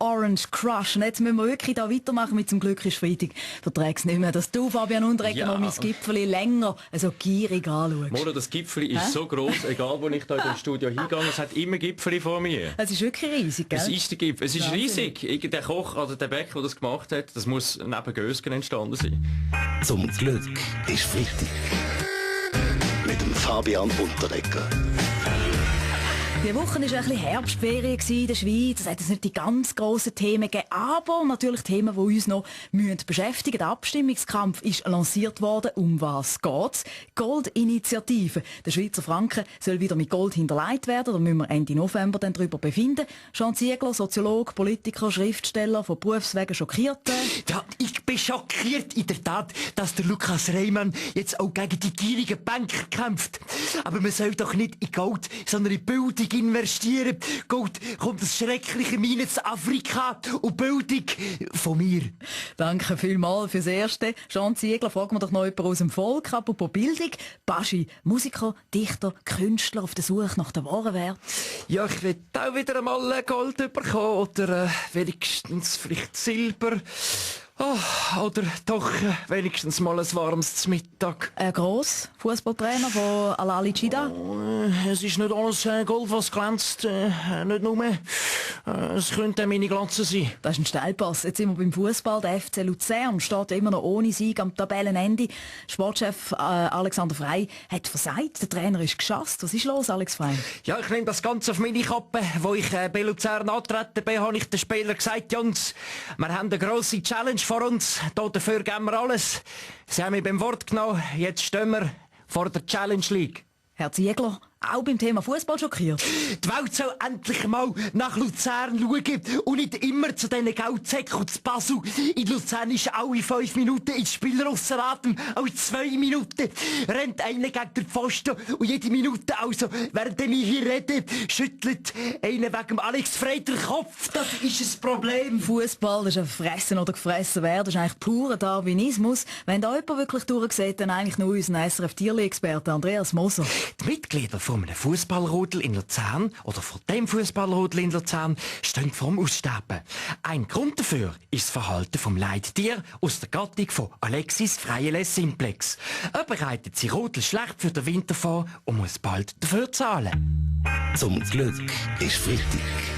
Orange Crush. Und jetzt müssen wir wirklich da weitermachen mit «Zum Glück ist Freitag». Verträg's nicht mehr, dass du, Fabian Unterreger, noch mein Gipfeli länger gierig anschaust. Moro, das Gipfeli ist so gross, egal wo ich da in dem Studio hingehe, es hat immer Gipfeli vor mir. Es ist wirklich riesig, gell? Es ist der Gipfel, es ist riesig. Der Koch oder der Bäcker, der das gemacht hat, das muss neben Gösgen entstanden sein. Zum Glück ist Freitag. Mit dem Fabian Unterreger. Die Woche war ein bisschen Herbstferien in der Schweiz. Es hat jetzt nicht die ganz grossen Themen gegeben, aber natürlich Themen, die uns noch beschäftigen müssen. Der Abstimmungskampf ist lanciert worden. Um was geht's? Gold-Initiative. Der Schweizer Franken soll wieder mit Gold hinterlegt werden. Da müssen wir Ende November dann darüber befinden. Jean Ziegler, Soziologe, Politiker, Schriftsteller, von Berufswegen schockiert. Ja, ich bin schockiert in der Tat, dass der Lukas Reimann jetzt auch gegen die gierigen Banker kämpft. Aber man soll doch nicht in Gold, sondern in Bildung investieren. Gold kommt das schreckliche Minen zu Afrika und Bildung von mir. Danke vielmals fürs Erste. Jean Ziegler, fragen wir doch noch jemanden aus dem Volk. Apropos Bildung. Baschi, Musiker, Dichter, Künstler auf der Suche nach dem wahren Wert. Ja, ich will auch wieder einmal Gold bekommen oder wenigstens vielleicht Silber. Oh, oder doch wenigstens mal ein warmes Mittag. Ein grosser Fußballtrainer von Al-Ali Chida. Es ist nicht alles Gold, was glänzt. Nicht nur. Es könnte meine Glanze sein. Das ist ein Steilpass. Jetzt sind wir beim Fußball. Der FC Luzern steht immer noch ohne Sieg am Tabellenende. Sportchef Alexander Frey hat versagt. Der Trainer ist geschasst. Was ist los, Alex Frey? Ja, ich nehme das Ganze auf meine Kappe. Wo ich bei Luzern angetreten bin, habe ich den Spielern gesagt, Jungs, wir haben eine grosse Challenge vor uns. Dafür geben wir alles. Sie haben mich beim Wort genommen. Jetzt stehen wir vor der Challenge League. Herr Ziegler, auch beim Thema Fußball schockiert. Die Welt soll endlich mal nach Luzern schauen und nicht immer zu diesen Geldsäcken und zu Basel. In Luzern ist alle 5 Minuten ins Spieler ausser Atem, alle 2 Minuten rennt einer gegen den Pfosten und jede Minute, also während ich hier rede, schüttelt einer wegen Alex Frey den Kopf. Das ist ein Problem. Fußball, das ist ein Fressen oder gefressen werden. Das ist eigentlich purer Darwinismus. Wenn da jemand wirklich durchsieht, dann eigentlich nur unser SRF-Tierli-Experte Andreas Moser. Die Mitglieder von einem Fußballrudel in Luzern oder von dem Fußballrudel in Luzern stehen vorm Aussterben. Ein Grund dafür ist das Verhalten vom Leittier aus der Gattung von Alexis Freieles Simplex. Er bereitet sein Rudel schlecht für den Winter vor und muss bald dafür zahlen. Zum Glück ist Freitag.